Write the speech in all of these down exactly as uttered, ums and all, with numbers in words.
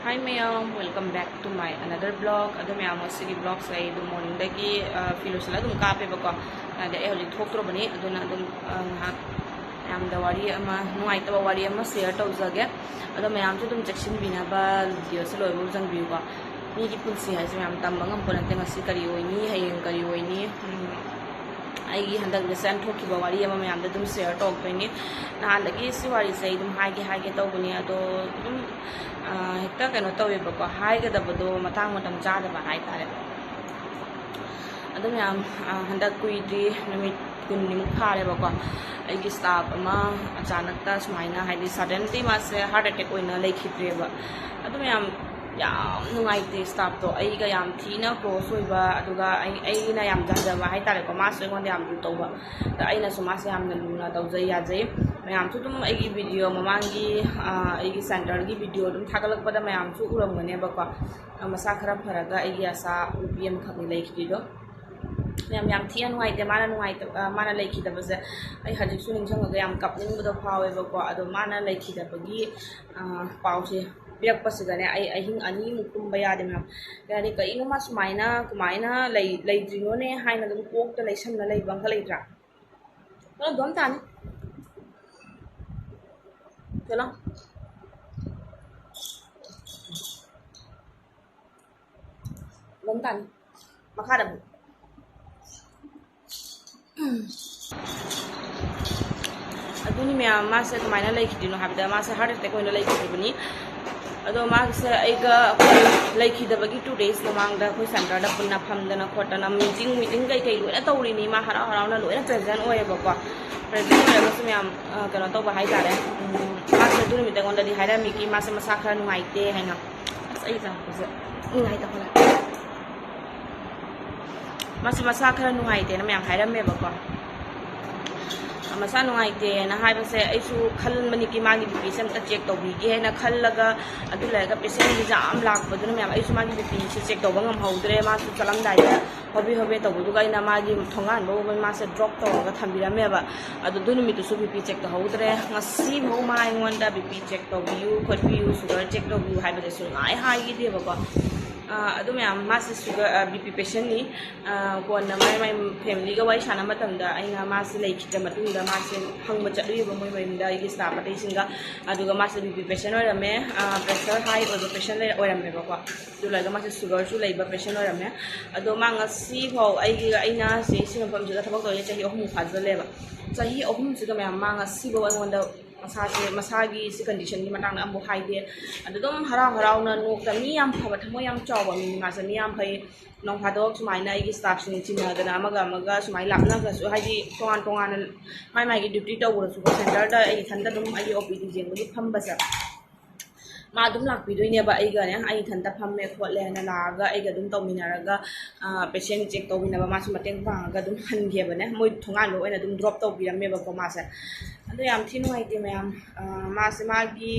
Hi ꯃꯌꯥꯝ, welcome back to my another vlog. ꯑꯗꯣ ꯃꯌꯥꯝ, ꯉꯁꯤꯒꯤ vlogꯁꯦ ꯑꯩ ꯑꯗꯨꯝ morningꯗꯒꯤ, ꯑ, ꯐꯤ ꯂꯣꯏꯁꯤꯜꯂꯒ ꯑꯗꯨꯝ ꯀꯥꯞꯄꯦꯕꯀꯣ꯫ ꯑꯗꯩ ꯑꯩ ꯍꯧꯖꯤꯛ ꯊꯣꯛꯇ꯭ꯔꯕꯅꯤ, ꯑꯗꯨꯅ ꯑꯗꯨꯝ, ꯑ, ꯉꯥꯏꯍꯥꯛ ꯃꯌꯥꯝꯗ ꯋꯥꯔꯤ ꯑꯃ, ꯅꯨꯡꯉꯥꯏꯇꯕ ꯋꯥꯔꯤ ꯑꯃ share ꯇꯧꯖꯒꯦ꯫ ꯑꯗꯣ ꯃꯌꯥꯝꯁꯨ ꯑꯗꯨꯝ ꯆꯦꯛꯁꯤꯟꯕꯤꯅꯕ videoꯁꯦ ꯂꯣꯏꯕꯧ ꯆꯪꯕꯤꯌꯨꯀꯣ꯫ ꯃꯤꯒꯤ ꯄꯨꯟꯁꯤ ꯍꯥꯏꯁꯦ ꯃꯌꯥꯝ ꯇꯝꯕ ꯉꯝꯕ ꯅꯠꯇꯦ, ꯉꯁꯤ ꯀꯔꯤ ꯑꯣꯏꯅꯤ, ꯍꯌꯦꯡ ꯀꯔꯤ ꯑꯣꯏꯅꯤ꯫ ꯎꯝ, ꯑꯩꯒꯤ ꯍꯟꯗꯛ recent ꯊꯣꯛꯈꯤꯕ ꯋꯥꯔꯤ ꯑꯃ ꯃꯌꯥꯝꯗ ꯑꯗꯨꯝ share ꯇꯧꯔꯛꯇꯣꯏꯅꯤ꯫ ꯅꯍꯥꯟꯗꯒꯤ ꯁꯤ ꯋꯥꯔꯤꯁꯦ ꯑꯩ ꯑꯗꯨꯝ ꯍꯥꯏꯒꯦ ꯍꯥꯏꯒꯦ ꯇꯧꯕꯅꯤ, ꯑꯗꯣ ꯑꯗꯨꯝ, ꯑ, ꯍꯦꯛꯇ ꯀꯩꯅꯣ ꯇꯧꯋꯦꯕꯀꯣ, ꯍꯥꯏꯒꯗꯕꯗꯣ ꯃꯇꯥꯡ ꯃꯇꯝ ꯆꯥꯗꯕ ꯍꯥꯏꯇꯥꯔꯦ꯫ ꯑꯗꯣ ꯃꯌꯥꯝ, ꯑ, ꯍꯟꯗꯛ ꯀꯨꯏꯗ꯭ꯔꯤ, ꯅꯨꯃꯤꯠ ꯀꯨꯟꯅꯤꯃꯨꯛ ꯐꯥꯔꯦꯕꯀꯣ, ꯑꯩꯒꯤ staff ꯑꯃ ꯑꯆꯥꯅꯛꯇ ꯁꯨꯃꯥꯏꯅ, ꯍꯥꯏꯗꯤ suddenly ꯃꯥꯁꯦ heart attack ꯑꯣꯏꯅ ꯂꯩꯈꯤꯗ꯭ꯔꯦꯕ꯫ ꯑꯗꯣ ꯃꯌꯥꯝ, ꯌꯥꯝ ꯅꯨꯡꯉꯥꯏꯇꯦ꯫ Staffꯇꯣ ꯑꯩꯒ ꯌꯥꯝ ꯊꯤꯅ close ꯑꯣꯏꯕ, ꯑꯗꯨꯒ ꯑꯩ, ꯑꯩꯅ ꯌꯥꯝ ꯌꯥꯖꯕ ꯍꯥꯏꯇꯥꯔꯦꯀꯣ, ꯃꯥꯁꯨ ꯑꯩꯉꯣꯟꯗ ꯌꯥꯝ ꯂꯨ ꯇꯧꯕ꯫ ꯑꯗ ꯑꯩꯅꯁꯨ ꯃꯥꯁꯦ ꯌꯥꯝꯅ ꯂꯨꯅ ꯇꯧꯖꯩ, ꯌꯥꯖꯩ꯫ ꯃꯌꯥꯝꯁꯨ ꯑꯗꯨꯝ ꯑꯩꯒꯤ video ꯃꯃꯥꯡꯒꯤ, ꯑ, ꯑꯩꯒꯤ centreꯒꯤ video ꯑꯗꯨꯝ ꯊꯥꯒꯠꯂꯛꯄꯗ ꯃꯌꯥꯝꯁꯨ ꯎꯔꯝꯒꯅꯦꯕꯀꯣ꯫ ꯑ, ꯃꯁꯥ ꯈꯔ ꯐꯔꯒ ꯑꯩꯒꯤ ꯑꯁꯥ ꯅꯨꯄꯤ ꯑꯃꯈꯛꯅꯤ ꯂꯩꯈꯤꯗ꯭ꯔꯤꯗꯣ꯫ ꯃꯌꯥꯝ, ꯌꯥꯝ ꯊꯤꯅ ꯅꯨꯡꯉꯥꯏꯇꯦ ꯃꯥꯅ ꯅꯨꯡꯉꯥꯏꯇ-, ꯑ, ꯃꯥꯅ ꯂꯩꯈꯤꯗꯕꯁꯦ꯫ ꯑꯩ ꯍꯧꯖꯤꯛꯁꯨ ꯅꯤꯡꯁꯤꯡꯉꯒ ꯌꯥꯝ ꯀꯞꯅꯤꯡꯕꯗꯣ ꯐꯥꯎꯋꯦꯕꯀꯣ꯫ ꯑꯗꯣ ꯃꯥꯅ ꯂꯩꯈꯤꯗꯕꯒꯤ, ꯑ, ꯄꯥꯎꯁꯦ ꯄꯤꯔꯛꯄꯁꯤꯗꯅꯦ, ꯑꯩ ꯑꯍꯤꯡ ꯑꯅꯤꯃꯨꯛ ꯇꯨꯝꯕ ꯌꯥꯗꯦ ꯃꯌꯥꯝ꯫ ꯀꯩ ꯍꯥꯏꯅꯤ, ꯀꯩꯅꯣ ꯃꯥ ꯁꯨꯃꯥꯏꯅ, ꯀꯃꯥꯏꯅ ꯂꯩ-, ꯂꯩꯗ꯭ꯔꯤꯅꯣꯅꯦ ꯍꯥꯏꯅ ꯑꯗꯨꯝ ꯀꯣꯛꯇ ꯂꯩꯁꯟꯅ ꯂꯩꯕ ꯑꯃꯈꯛ ꯂꯩꯇ꯭ꯔꯥ? ꯀꯩꯅꯣ ꯑꯗꯨꯝ ꯇꯥꯅꯤ꯫ ꯀꯩꯅꯣ? ꯑꯗꯨꯝ ꯇꯥꯅꯤ꯫ ꯃꯈꯥꯗ ꯑꯃꯨꯛ꯫ ꯑꯗꯨꯅꯤ ꯃꯌꯥꯝ, ꯃꯥꯁꯦ ꯀꯃꯥꯏꯅ ꯂꯩꯈꯤꯗ꯭ꯔꯤꯅꯣ ꯍꯥꯏꯕꯗ, ꯃꯥꯁꯦ heart attack ꯑꯣꯏꯅ ꯂꯩꯈꯤꯕꯅꯤ꯫ ꯑꯗꯣ ꯃꯥꯁꯦ ꯑꯩꯒ, ꯑꯩꯈꯣꯏ ꯂꯩꯈꯤꯗꯕꯒꯤ two days ꯃꯃꯥꯡꯗ ꯑꯩꯈꯣꯏ centreꯗ ꯄꯨꯟꯅ ꯐꯝꯗꯅ ꯈꯣꯠꯇꯅ meeting, meeting ꯀꯩꯀꯩ ꯂꯣꯏꯅ ꯇꯧꯔꯤꯅꯤ꯫ ꯃꯥ ꯍꯔꯥꯎ ꯍꯔꯥꯎꯅ ꯂꯣꯏꯅ present ꯑꯣꯏꯌꯦꯕꯀꯣ꯫ Present ꯑꯣꯏꯔꯒꯁꯨ ꯃꯌꯥꯝ, ꯑ, ꯀꯩꯅꯣ ꯇꯧꯕ ꯍꯥꯏꯇꯥꯔꯦ꯫ ꯎꯝ, ꯃꯥꯁꯦ ꯑꯗꯨ ꯅꯨꯃꯤꯠꯇ ꯑꯩꯉꯣꯟꯗꯗꯤ ꯍꯥꯏꯔꯝꯃꯤ ꯀꯤ ꯃꯥꯁꯦ ꯃꯁꯥ ꯈꯔ ꯅꯨꯡꯉꯥꯏꯇꯦ ꯍꯥꯏꯅ꯫ ꯑꯁ, ꯑꯩ ꯆꯪꯉꯛꯄꯁꯦ ꯅꯨꯡꯉꯥꯏꯇꯕ ꯂꯥꯛꯑꯦ꯫ ꯃꯥꯁꯦ ꯃꯁꯥ ꯈꯔ ꯅꯨꯡꯉꯥꯏꯇꯦꯅ ꯃꯌꯥꯝ ꯍꯥꯏꯔꯝꯃꯦꯕꯀꯣ꯫ ꯃꯁꯥ ꯅꯨꯡꯉꯥꯏꯇꯦꯅ ꯍꯥꯏꯕꯁꯦ ꯑꯩꯁꯨ ꯈꯟꯕꯅꯤ ꯀꯤ ꯃꯥꯒꯤ BPꯁꯦ ꯑꯝꯇ check ꯇꯧꯕꯤꯒꯦ ꯍꯥꯏꯅ ꯈꯜꯂꯒ, ꯑꯗꯨ ꯂꯩꯔꯒ patient ꯃꯌꯥꯝ ꯂꯥꯛꯄꯗꯨꯅ ꯃꯌꯥꯝ ꯑꯩꯁꯨ ꯃꯥꯒꯤ BPꯁꯦ check ꯇꯧꯕ ꯉꯝꯍꯧꯗ꯭ꯔꯦ꯫ ꯃꯥꯁꯨ ꯆꯠꯂꯝꯗꯥꯏꯗ ꯍꯣꯕꯦ ꯍꯣꯕꯦ ꯇꯧꯕꯗꯨꯒ ꯑꯩꯅ ꯃꯥꯒꯤ ꯊꯣꯡꯒꯥꯟ ꯐꯥꯎꯕ ꯃꯥꯁꯦ drop ꯇꯧꯔꯒ ꯊꯝꯕꯤꯔꯝꯃꯦꯕ꯫ ꯑꯗꯣ ꯑꯗꯨ ꯅꯨꯃꯤꯠꯇꯨꯁꯨ B P check ꯇꯧꯍꯧꯗ꯭ꯔꯦ꯫ ꯉꯁꯤ ꯐꯥꯎ ꯃꯥ ꯑꯩꯉꯣꯟꯗ B P check ꯇꯧꯕꯤꯌꯨ ꯈꯣꯠꯄꯤꯌꯨ, sugar check ꯇꯧꯕꯤꯌꯨ ꯍꯥꯏꯕꯁꯦ ꯁꯨꯡꯍꯥꯏ ꯍꯥꯏꯈꯤꯗꯦꯕꯀꯣ꯫ ꯑꯥ, ꯑꯗꯨ ꯃꯌꯥꯝ, ꯃꯥꯁꯦ sugar, ꯑꯥ, B P patientꯅꯤ꯫ ꯑꯥ, ꯀꯣꯟꯅ ꯃꯥꯏ, ꯃꯥꯏ familyꯒ ꯋꯥꯔꯤ ꯁꯥꯟꯅꯕ ꯃꯇꯝꯗ ꯑꯩꯅ ꯃꯥꯁꯦ ꯂꯩꯈꯤꯗ꯭ꯔ ꯃꯇꯨꯡꯗ ꯃꯥꯁꯦ ꯍꯪꯕ ꯆꯠꯂꯨꯏꯕ ꯃꯣꯏ ꯃꯌꯨꯝꯗ, ꯑꯩꯒꯤ staff ꯑꯇꯩꯁꯤꯡꯒ꯫ ꯑꯗꯨꯒ ꯃꯥꯁꯦ B P patient ꯑꯣꯏꯔꯝꯃꯦ, ꯑꯥ, pressure high ꯑꯣꯏꯕ patient ꯂꯩ-, ꯑꯣꯏꯔꯝꯃꯦꯕꯀꯣ꯫ ꯑꯗꯨ ꯂꯣꯏꯔꯒ ꯃꯥꯁꯦ sugarꯁꯨ ꯂꯩꯕ patient ꯑꯣꯏꯔꯝꯃꯦ꯫ ꯑꯗꯣ ꯃꯥ ꯉꯁꯤꯐꯥꯎ ꯑꯩꯒꯤ, ꯑꯩꯅ ꯁꯤ, ꯁꯤ ꯃꯐꯝꯁꯤꯗ ꯊꯕꯛ ꯇꯧꯔꯤꯁꯦ ꯆꯍꯤ ꯑꯍꯨꯝꯃꯨꯛ ꯐꯥꯖꯤꯜꯂꯦꯕ꯫ ꯆꯍꯤ ꯑꯍꯨꯝꯁꯤꯗ ꯃꯌꯥꯝ ꯃꯥ ꯉꯁꯤꯐꯥꯎ ꯑꯩꯉꯣꯟꯗ ꯃꯁꯥꯁꯦ, ꯃꯁꯥꯒꯤ ꯁꯤ conditionꯒꯤ ꯃꯇꯥꯡꯗ ꯑꯃꯐꯥꯎ ꯍꯥꯏꯗꯦ꯫ ꯑꯗꯨ ꯑꯗꯨꯝ ꯍꯔꯥꯎ ꯍꯔꯥꯎꯅ ꯅꯣꯛꯇ, ꯃꯤ ꯌꯥꯝ ꯐꯕ, ꯊꯃꯣꯏ ꯌꯥꯝ ꯆꯥꯎꯕ ꯃꯤꯅꯤ ꯃꯥꯁꯦ, ꯃꯤ ꯌꯥꯝ ꯐꯩ꯫ ꯅꯣꯡ ꯐꯥꯗꯣꯛ ꯁꯨꯃꯥꯏꯅ ꯑꯩꯒꯤ staffꯁꯤꯡ ꯆꯤꯟꯅꯗꯅ ꯑꯃꯒ ꯑꯃꯒ ꯁꯨꯃꯥꯏꯅ ꯂꯥꯞꯅꯈ꯭ꯔꯁꯨ, ꯍꯥꯏꯗꯤ ꯇꯣꯉꯥꯟ ꯇꯣꯉꯥꯟꯅ ꯃꯥꯏ ꯃꯥꯏꯒꯤ duty ꯇꯧꯈ꯭ꯔꯁꯨꯀꯣ, centreꯗ ꯑꯩ ꯏꯊꯟꯇ ꯑꯗꯨꯝ ꯑꯩꯒꯤ O P D ꯌꯦꯡꯕꯒꯤ ꯐꯝꯕꯁꯦ ꯃꯥ ꯑꯗꯨꯝ ꯂꯥꯛꯄꯤꯗꯣꯏꯅꯦꯕ꯫ ꯑꯩꯒꯅꯦ, ꯑꯩ ꯏꯊꯟꯇ ꯐꯝꯃꯦ ꯈꯣꯠꯂꯦꯅ ꯂꯥꯛꯑꯒ ꯑꯩꯒ ꯑꯗꯨꯝ ꯇꯧꯃꯤꯟꯅꯔꯒ, ꯑꯥ, patient check ꯇꯧꯃꯤꯟꯅꯕ, ꯃꯥꯁꯨ ꯃꯇꯦꯡ ꯄꯥꯡꯉꯒ ꯑꯗꯨꯝ ꯍꯟꯈꯤꯕꯅꯦ꯫ ꯃꯣꯏ ꯊꯣꯡꯒꯥꯟꯗ ꯑꯣꯏꯅ ꯑꯗꯨꯝ drop ꯇꯧꯕꯤꯔꯝꯃꯦꯕꯀꯣ ꯃꯥꯁꯦ꯫ ꯑꯗꯨ ꯌꯥꯝ ꯊꯤ ꯅꯨꯡꯉꯥꯏꯇꯦ ꯃꯌꯥꯝ꯫ ꯑꯥ, ꯃꯥꯁꯦ ꯃꯥꯒꯤ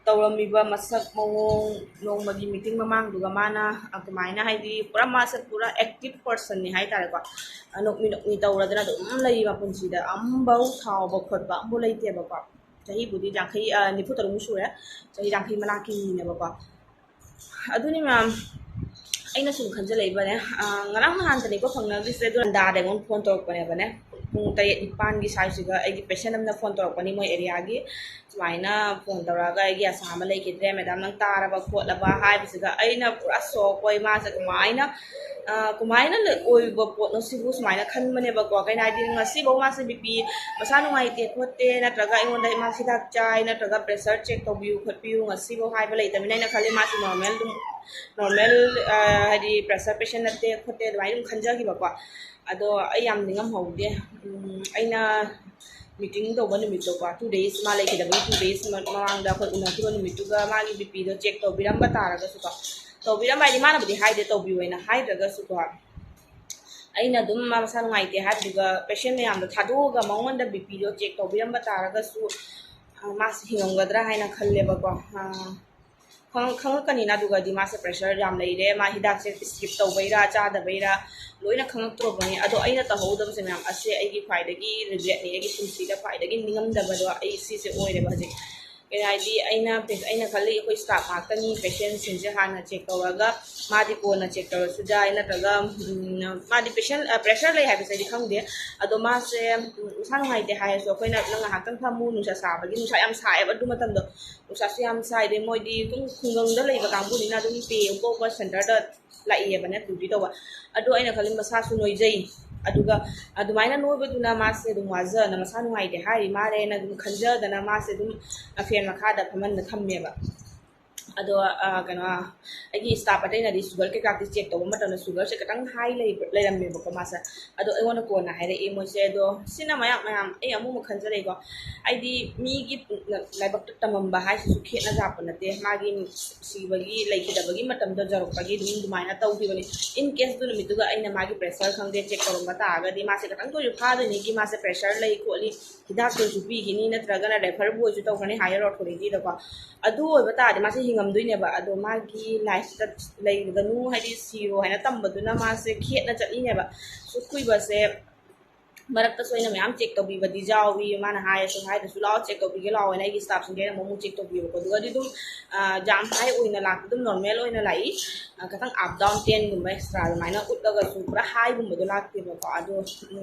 ꯇꯧꯔꯝꯃꯤꯕ ꯃꯁꯛ ꯃꯑꯣꯡ, ꯅꯣꯡꯃꯒꯤ meeting ꯃꯃꯥꯡꯗꯨꯒ ꯃꯥꯅ ꯑꯗꯨꯃꯥꯏꯅ, ꯍꯥꯏꯗꯤ ꯄꯨꯔꯥ ꯃꯥꯁꯦ ꯄꯨꯔꯥ active personꯅꯤ ꯍꯥꯏꯇꯥꯔꯦꯀꯣ꯫ ꯅꯣꯛꯃꯤ ꯅꯣꯛꯃꯤ ꯇꯧꯔꯗꯅ ꯑꯗꯨꯝ ꯂꯩ ꯃꯄꯨꯟꯁꯤꯗ꯫ ꯑꯝꯐꯥꯎ ꯁꯥꯎꯕ ꯈꯣꯠꯄ ꯑꯝꯐꯥꯎ ꯂꯩꯇꯦꯕꯀꯣ꯫ ꯆꯍꯤꯕꯨꯗꯤ ꯌꯥꯡꯈꯩ, ꯑ, ꯅꯤꯐꯨ ꯇꯔꯨꯛꯃꯨꯛ ꯁꯨꯔꯦ꯫ ꯆꯍꯤ ꯌꯥꯡꯈꯩ ꯃꯅꯥꯛꯀꯤ ꯃꯤꯅꯦꯕꯀꯣ꯫ ꯑꯗꯨꯅꯤ ꯃꯌꯥꯝ, ꯑꯩꯅ ꯁꯨꯝ ꯈꯟꯖꯜꯂꯛꯏꯕꯅꯦ꯫ ꯑ, ꯉꯔꯥꯡ ꯅꯍꯥꯟꯇꯅꯤꯀꯣ ꯐꯪꯅꯈ꯭ꯔꯤꯁꯦ꯫ ꯑꯗꯨ ꯑꯟꯗꯥꯗ ꯑꯩꯉꯣꯟꯗ phone ꯇꯧꯔꯛꯄꯅꯦꯕꯅꯦ꯫ ꯄꯨꯡ ꯇꯔꯦꯠ ꯅꯤꯄꯥꯟꯒꯤ ꯁ꯭ꯋꯥꯏꯁꯤꯒ ꯑꯩꯒꯤ patient ꯑꯃꯅ phone ꯇꯧꯔꯛꯄꯅꯤ, ꯃꯣꯏ areaꯒꯤ꯫ ꯁꯨꯃꯥꯏꯅ phone ꯇꯧꯔꯛꯑꯒ, "ꯑꯩꯒꯤ ꯑꯁꯥ ꯑꯃ ꯂꯩꯈꯤꯗ꯭ꯔꯦ, madam, ꯅꯪ ꯇꯥꯔꯕ ꯈꯣꯠꯂꯕ?" ꯍꯥꯏꯕꯁꯤꯗ ꯑꯩꯅ ꯄꯨꯔꯥ shock ꯑꯣꯏ꯫ ꯃꯥꯁꯦ ꯀꯃꯥꯏꯅ, ꯑ, ꯀꯃꯥꯏꯅ ꯂ-, ꯑꯣꯏꯕ ꯄꯣꯠꯅꯣ ꯁꯤꯕꯨ ꯁꯨꯃꯥꯏꯅ ꯈꯟꯕꯅꯦꯕꯀꯣ꯫ ꯀꯩꯅꯣ ꯍꯥꯏꯗꯤ, ꯉꯁꯤꯐꯥꯎ ꯃꯥꯁꯦ BP ꯃꯁꯥ ꯅꯨꯡꯉꯥꯏꯇꯦ ꯈꯣꯠꯇꯦ, ꯅꯠꯇ꯭ꯔꯒ ꯑꯩꯉꯣꯟꯗ ꯃꯥ ꯍꯤꯗꯥꯛ ꯆꯥꯏ, ꯅꯠꯇ꯭ꯔꯒ pressure check ꯇꯧꯕꯤꯌꯨ ꯈꯣꯠꯄꯤꯌꯨ ꯉꯁꯤꯐꯥꯎ ꯍꯥꯏꯕ ꯂꯩꯇꯕꯅꯤꯅ ꯑꯩꯅ ꯈꯜꯂꯤ ꯃꯥꯁꯦ normal ꯑꯗꯨꯝ, normal, ꯑ, ꯍꯥꯏꯗꯤ pressure patient ꯅꯠꯇꯦ ꯈꯣꯠꯇꯦ ꯑꯗꯨꯃꯥꯏꯅ ꯑꯗꯨꯝ ꯈꯟꯖꯈꯤꯕꯀꯣ꯫ ꯑꯗꯣ ꯑꯩ ꯌꯥꯝ ꯅꯤꯡꯉꯝꯍꯧꯗꯦ꯫ ꯎꯝ, ꯑꯩꯅ meeting ꯇꯧꯕ ꯅꯨꯃꯤꯠꯇꯣꯀꯣ, two days ꯃꯥ ꯂꯩꯈꯤꯗꯕꯒꯤ two days ꯃ-, ꯃꯃꯥꯡꯗ ꯑꯩꯈꯣꯏ ꯎꯅꯈꯤꯕ ꯅꯨꯃꯤꯠꯇꯨꯒ ꯃꯥꯒꯤ BPꯗꯣ check ꯇꯧꯕꯤꯔꯝꯕ ꯇꯥꯔꯒꯁꯨꯀꯣ, ꯇꯧꯕꯤꯔꯝꯕ ꯍꯥꯏꯗꯤ ꯃꯥꯅꯕꯨꯗꯤ ꯍꯥꯏꯗꯦ ꯇꯧꯕꯤꯌꯣꯅ ꯍꯥꯏꯗ꯭ꯔꯒꯁꯨꯀꯣ, ꯑꯩꯅ ꯑꯗꯨꯝ ꯃꯥ ꯃꯁꯥ ꯅꯨꯡꯉꯥꯏꯇꯦ ꯍꯥꯏꯕꯗꯨꯒ patient ꯃꯌꯥꯝꯗꯣ ꯊꯥꯗꯣꯛꯑꯒ ꯃꯉꯣꯟꯗ BPꯗꯣ check ꯇꯧꯕꯤꯔꯝꯕ ꯇꯥꯔꯒꯁꯨ, ꯑ, ꯃꯥꯁꯦ ꯍꯤꯡꯉꯝꯒꯗ꯭ꯔꯥ ꯍꯥꯏꯅ ꯈꯜꯂꯦꯕꯀꯣ꯫ ꯑ, ꯈꯪꯉꯛꯀꯅꯤꯅ꯫ ꯑꯗꯨꯒꯗꯤ ꯃꯥꯁꯦ ꯄ꯭ꯔꯦꯁꯔ ꯌꯥꯝ ꯂꯩꯔꯦ, ꯃꯥ ꯍꯤꯗꯥꯛꯁꯦ ꯁ꯭ꯀꯤꯞ ꯇꯧꯕꯩꯔꯥ ꯆꯥꯗꯕꯩꯔꯥ ꯂꯣꯏꯅ ꯈꯪꯉꯛꯇ꯭ꯔꯕꯅꯤ꯫ ꯑꯗꯣ ꯑꯩꯅ ꯇꯧꯍꯧꯗꯕꯁꯦ ꯃꯌꯥꯝ ꯑꯁꯦ ꯑꯩꯒꯤ ꯈ꯭ꯋꯥꯏꯗꯒꯤ ꯔꯤꯒ꯭ꯔꯦꯠꯅꯤ, ꯑꯩꯒꯤ ꯄꯨꯟꯁꯤꯗ ꯈ꯭ꯋꯥꯏꯗꯒꯤ ꯅꯤꯡꯉꯝꯗꯕꯗꯣ ꯑꯩ ꯁꯤꯁꯦ ꯑꯣꯏꯔꯦꯕ ꯍꯧꯖꯤꯛ꯫ ꯀꯩ ꯍꯥꯏꯗꯤ ꯑꯩꯅ ꯑꯩꯅ ꯈꯜꯂꯤ ꯑꯩꯈꯣꯏ ꯁ꯭ꯇꯥꯐ ꯉꯥꯛꯇꯅꯤ ꯄꯦꯁꯦꯟꯁꯤꯡꯁꯦ ꯍꯥꯟꯅ ꯆꯦꯛ ꯇꯧꯔꯒ ꯃꯥꯗꯤ ꯀꯣꯟꯅ ꯆꯦꯛ ꯇꯧꯔꯁꯨ ꯌꯥꯏ, ꯅꯠꯇ꯭ꯔꯒ ꯃꯥꯗꯤ ꯄꯦꯁꯦꯟ ꯄ꯭ꯔꯦꯁꯔ ꯂꯩ ꯍꯥꯏꯕꯁꯦ ꯑꯩꯗꯤ ꯈꯪꯗꯦ꯫ ꯑꯗꯣ ꯃꯥꯁꯦ ꯃꯁꯥ ꯅꯨꯡꯉꯥꯏꯇꯦ ꯍꯥꯏꯔꯁꯨ ꯑꯩꯈꯣꯏꯅ ꯅꯪ ꯉꯥꯏꯍꯥꯛꯇꯪ ꯐꯝꯃꯨ, ꯅꯨꯡꯁꯥ ꯁꯥꯕꯒꯤ, ꯅꯨꯡꯁꯥ ꯌꯥꯝ ꯁꯥꯏꯌꯦꯕ ꯑꯗꯨ ꯃꯇꯝꯗꯣ, ꯅꯨꯡꯁꯥꯁꯨ ꯌꯥꯝ ꯁꯥꯏꯗꯦ, ꯃꯣꯏꯗꯤ ꯑꯗꯨꯝ ꯈꯨꯡꯒꯪꯗ ꯂꯩꯕ ꯀꯥꯡꯕꯨꯅꯤꯅ ꯑꯗꯨꯝ ꯄꯦ ꯄꯣꯛꯄ ꯁꯦꯟꯇꯔꯗ ꯂꯥꯛꯏꯑꯕꯅꯦ ꯗ꯭ꯌꯨꯇꯤ ꯇꯧꯕ꯫ ꯑꯗꯣ ꯑꯩꯅ ꯈꯜꯂꯤ ꯃꯁꯥꯁꯨ ꯅꯣꯏꯖꯩ, ꯑꯗꯨꯒ ꯑꯗꯨꯃꯥꯏꯅ ꯅꯣꯏꯕꯗꯨꯅ ꯃꯥꯁꯦ ꯑꯗꯨꯝ ꯋꯥꯖꯅ ꯃꯁꯥ ꯅꯨꯡꯉꯥꯏꯇꯦ ꯍꯥꯏꯔꯤ ꯃꯥꯜꯂꯦꯅ ꯑꯗꯨꯝ ꯈꯟꯖꯗꯅ ꯃꯥꯁꯦ ꯑꯗꯨꯝ ꯐꯦꯟ ꯃꯈꯥꯗ ꯐꯝꯍꯟꯅ ꯊꯝꯃꯦꯕ꯫ ꯑꯗꯣ ꯀꯩꯅꯣ, ꯑꯩꯒꯤ ꯁ꯭ꯇꯥꯐ ꯑꯇꯩꯅꯗꯤ ꯁꯨꯒꯔ ꯀꯩꯀꯥꯗꯤ ꯆꯦꯛ ꯇꯧꯕ ꯃꯇꯝꯗ ꯁꯨꯒꯔꯁꯦ ꯈꯤꯇꯪ ꯍꯥꯏ ꯂꯩꯔꯝꯃꯦꯕꯀꯣ ꯃꯥꯁꯦ꯫ ꯑꯗꯣ ꯑꯩꯉꯣꯟꯗ ꯀꯣꯟꯅ ꯍꯥꯏꯔꯛꯑꯦ ꯃꯣꯏꯁꯦ꯫ ꯑꯗꯣ ꯁꯤꯅ ꯃꯌꯥꯝ ꯃꯌꯥꯝ ꯑꯩ ꯑꯃꯨꯛ ꯑꯃꯨꯛ ꯈꯟꯖꯔꯦꯀꯣ, ꯑꯩꯗꯤ ꯃꯤꯒꯤ ꯂꯥꯏꯕꯛꯇ ꯇꯝꯃꯝꯕ ꯍꯥꯏꯁꯤꯁꯨ ꯈꯦꯠꯅ ꯖꯥꯠꯄ ꯅꯠꯇꯦ꯫ ꯃꯥꯒꯤ ꯁꯤꯕꯒꯤ ꯂꯩꯈꯤꯗꯕꯒꯤ ꯃꯇꯝꯗ ꯌꯧꯔꯛꯄꯒꯤ ꯑꯗꯨꯝ ꯑꯗꯨꯃꯥꯏꯅ ꯇꯧꯈꯤꯕꯅꯤ꯫ ꯏꯟ ꯀꯦꯁ ꯑꯗꯨ ꯅꯨꯃꯤꯠꯇꯨꯒ ꯑꯩꯅ ꯃꯥꯒꯤ ꯄ꯭ꯔꯦꯁꯔ ꯈꯪꯗꯦ ꯆꯦꯛ ꯇꯧꯔꯝꯕ ꯇꯥꯔꯒꯗꯤ ꯃꯥꯁꯦ ꯈꯤꯇꯪꯗ ꯑꯣꯏꯁꯨ ꯐꯥꯗꯣꯏꯅꯤ ꯀꯤ ꯃꯥꯁꯦ ꯄ꯭ꯔꯦꯁꯔ ꯂꯩ ꯈꯣꯠꯂꯤ, ꯍꯤꯗꯥꯛꯇ ꯑꯣꯏꯁꯨ ꯄꯤꯈꯤꯅꯤ, ꯅꯠꯇ꯭ꯔꯒꯅ ꯔꯦꯐꯔꯕꯨ ꯑꯣꯏꯁꯨ ꯇꯧꯈ꯭ꯔꯅꯤ ꯍꯥꯏꯌꯔ ꯑꯣꯊꯣꯔꯤꯇꯤꯗꯀꯣ꯫ ꯑꯗꯨ ꯑꯣꯏꯕ ꯇꯥꯔꯗꯤ ꯃꯥꯁꯦ ꯍꯤꯡꯉꯝꯗꯣꯏꯅꯦꯕ꯫ ꯑꯗꯣ ꯃꯥꯒꯤ ꯂꯥꯏꯐꯇ ꯂꯩꯒꯅꯨ, ꯍꯥꯏꯗꯤ ꯁꯤꯔꯣ ꯍꯥꯏꯅ ꯇꯝꯕꯗꯨꯅ ꯃꯥꯁꯦ ꯈꯦꯠꯅ ꯆꯠꯂꯤꯅꯦꯕ꯫ ꯁꯨꯛ ꯀꯨꯏꯕꯁꯦ ꯃꯔꯛꯇꯁꯨ ꯑꯩꯅ ꯃꯌꯥꯝ ꯆꯦꯛ ꯇꯧꯕꯤꯕꯗꯤ ꯌꯥꯎꯏ꯫ ꯃꯥꯅ ꯍꯥꯏꯔꯁꯨ ꯍꯥꯏꯗ꯭ꯔꯁꯨ "ꯂꯥꯛꯑꯣ ꯆꯦꯛ ꯇꯧꯕꯤꯒꯦ ꯂꯥꯛꯑꯣ" ꯍꯥꯏꯅ ꯑꯩꯒꯤ ꯁ꯭ꯇꯥꯐꯁꯤꯡꯗ ꯑꯩꯅ ꯑꯃꯨꯛ ꯑꯃꯨꯛ ꯆꯦꯛ ꯇꯧꯕꯤꯕꯀꯣ꯫ ꯑꯗꯨꯒꯗꯤ ꯑꯗꯨꯝ ꯌꯥꯝ ꯍꯥꯏ ꯑꯣꯏꯅ ꯂꯥꯛꯇꯦ, ꯑꯗꯨꯝ ꯅꯣꯔꯃꯦꯜ ꯑꯣꯏꯅ ꯂꯥꯛꯏ꯫ ꯈꯤꯇꯪ ꯑꯞ ꯗꯥꯎꯟ ꯇꯦꯟꯒꯨꯝꯕ ꯑꯦꯛꯁꯇ꯭ꯔꯥ ꯑꯗꯨꯃꯥꯏꯅ ꯎꯠꯂꯒꯁꯨ ꯄꯨꯔꯥ ꯍꯥꯏꯒꯨꯝꯕꯗꯣ ꯂꯥꯛꯇꯦꯕꯀꯣ꯫ ꯑꯗꯣ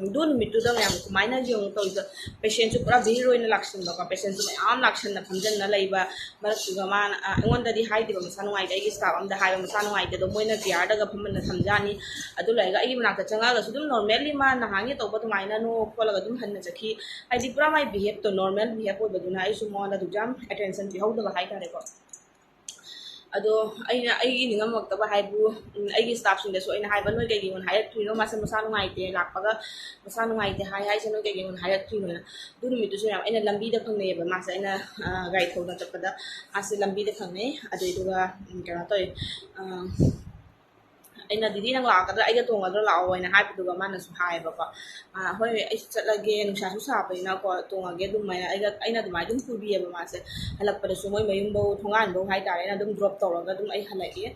ꯑꯗꯨ ꯅꯨꯃꯤꯠꯇꯨꯗ ꯃꯌꯥꯝ ꯀꯃꯥꯏꯅ ꯌꯦꯡꯉꯨ ꯇꯧꯔꯤꯗꯣ, ꯄꯦꯁꯦꯟꯁꯨ ꯄꯨꯔꯥ ꯚꯤꯔ ꯑꯣꯏꯅ ꯂꯥꯛꯁꯤꯟꯕꯀꯣ, ꯄꯦꯁꯦꯟꯁꯨ ꯃꯌꯥꯝ ꯂꯥꯛꯁꯟꯅ ꯐꯝꯖꯟꯅ ꯂꯩꯕ ꯃꯔꯛꯇꯨꯗ ꯃꯥꯅ ꯑꯩꯉꯣꯟꯗꯗꯤ ꯍꯥꯏꯗꯦꯕ ꯃꯁꯥ ꯅꯨꯡꯉꯥꯏꯇꯦ, ꯑꯩꯒꯤ ꯁ꯭ꯇꯥꯐ ꯑꯝꯗ ꯍꯥꯏꯕ ꯃꯁꯥ ꯅꯨꯡꯉꯥꯏꯇꯦ, ꯑꯗꯣ ꯃꯣꯏꯅ ꯆꯤꯌꯥꯔꯗꯒ ꯐꯝꯍꯟꯅ ꯊꯝꯖꯥꯅꯤ꯫ ꯑꯗꯨ ꯂꯣꯏꯔꯒ ꯑꯩꯒꯤ ꯃꯅꯥꯛꯇ ꯆꯪꯉꯛꯑꯒꯁꯨ ꯑꯗꯨꯝ ꯅꯣꯔꯃꯦꯜꯂꯤ ꯃꯥ ꯅꯍꯥꯟꯒꯤ ꯇꯧꯕ ꯑꯗꯨꯃꯥꯏꯅ ꯅꯣꯛ ꯈꯣꯠꯂꯒ ꯑꯗꯨꯝ ꯍꯟꯅ ꯆꯠꯈꯤ꯫ ꯍꯥꯏꯗꯤ ꯄꯨꯔꯥ ꯃꯥꯏ ꯕꯤꯍꯦꯞꯇꯣ ꯅꯣꯔꯃꯦꯜ ꯕꯤꯍꯦꯞ ꯑꯣꯏꯕꯗꯨꯅ ꯑꯩꯁꯨ ꯃꯉꯣꯟꯗ ꯑꯗꯨꯛ ꯌꯥꯝ ꯑꯦꯇꯦꯟꯁꯟ ꯄꯤꯍꯧꯗꯕ ꯍꯥꯏꯇꯥꯔꯦꯀꯣ꯫ ꯑꯗꯣ ꯑꯩꯅ ꯑꯩꯒꯤ ꯅꯤꯡꯉꯝꯃꯛꯇꯕ ꯍꯥꯏꯕꯨ, ꯑꯩꯒꯤ ꯁ꯭ꯇꯥꯐꯁꯤꯡꯗꯁꯨ ꯑꯩꯅ ꯍꯥꯏꯕ, "ꯅꯣꯏ ꯀꯩꯒꯤꯅꯣ ꯍꯥꯏꯔꯛꯇ꯭ꯔꯤꯅꯣ? ꯃꯥꯁꯦ ꯃꯁꯥ ꯅꯨꯡꯉꯥꯏꯇꯦ, ꯂꯥꯛꯄꯒ ꯃꯁꯥ ꯅꯨꯡꯉꯥꯏꯇꯦ ꯍꯥꯏ ꯍꯥꯏꯁꯦ ꯅꯣꯏ ꯀꯩꯒꯤꯅꯣ ꯍꯥꯏꯔꯛꯇ꯭ꯔꯤꯅꯣꯅ?" ꯑꯗꯨ ꯅꯨꯃꯤꯠꯇꯨꯁꯨ ꯌꯥꯝ ꯑꯩꯅ ꯂꯝꯕꯤꯗ ꯐꯪꯅꯩꯌꯦꯕ ꯃꯥꯁꯦ꯫ ꯑꯩꯅ ꯒꯥꯔꯤ ꯊꯧꯅ ꯆꯠꯄꯗ ꯃꯥꯁꯦ ꯂꯝꯕꯤꯗ ꯐꯪꯅꯩ꯫ ꯑꯗꯨꯏꯗꯨꯒ ꯀꯩꯅꯣ ꯇꯧꯋꯦ, ꯑꯩꯅ "ꯗꯤꯗꯤ, ꯅꯪ ꯂꯥꯛꯀꯗ꯭ꯔꯥ? ꯑꯩꯒ ꯇꯣꯡꯉꯗ꯭ꯔꯥ? ꯂꯥꯛꯑꯣ" ꯍꯥꯏꯅ ꯍꯥꯏꯕꯗꯨꯒ ꯃꯥꯅꯁꯨ ꯍꯥꯏꯌꯦꯕꯀꯣ, "ꯑꯥ, ꯍꯣꯏ, ꯑꯩꯁꯨ ꯆꯠꯂꯒꯦ, ꯅꯨꯡꯁꯥꯁꯨ ꯁꯥꯕꯅꯤꯅꯀꯣ, ꯇꯣꯡꯉꯒꯦ ꯑꯗꯨꯝ" ꯍꯥꯏꯅ ꯑꯩꯒ, ꯑꯩꯅ ꯑꯗꯨꯃꯥꯏꯅ ꯑꯗꯨꯝ ꯄꯨꯕꯤꯌꯦꯕ ꯃꯥꯁꯦ꯫ ꯍꯜꯂꯛꯄꯗꯁꯨ ꯃꯣꯏ ꯃꯌꯨꯝꯐꯧ, ꯊꯣꯡꯒꯥꯟꯐꯧ ꯍꯥꯏꯇꯥꯔꯦ, ꯑꯩꯅ ꯑꯗꯨꯝ ꯗ꯭ꯔꯣꯞ ꯇꯧꯔꯒ ꯑꯗꯨꯝ ꯑꯩ ꯍꯜꯂꯛꯑꯦ꯫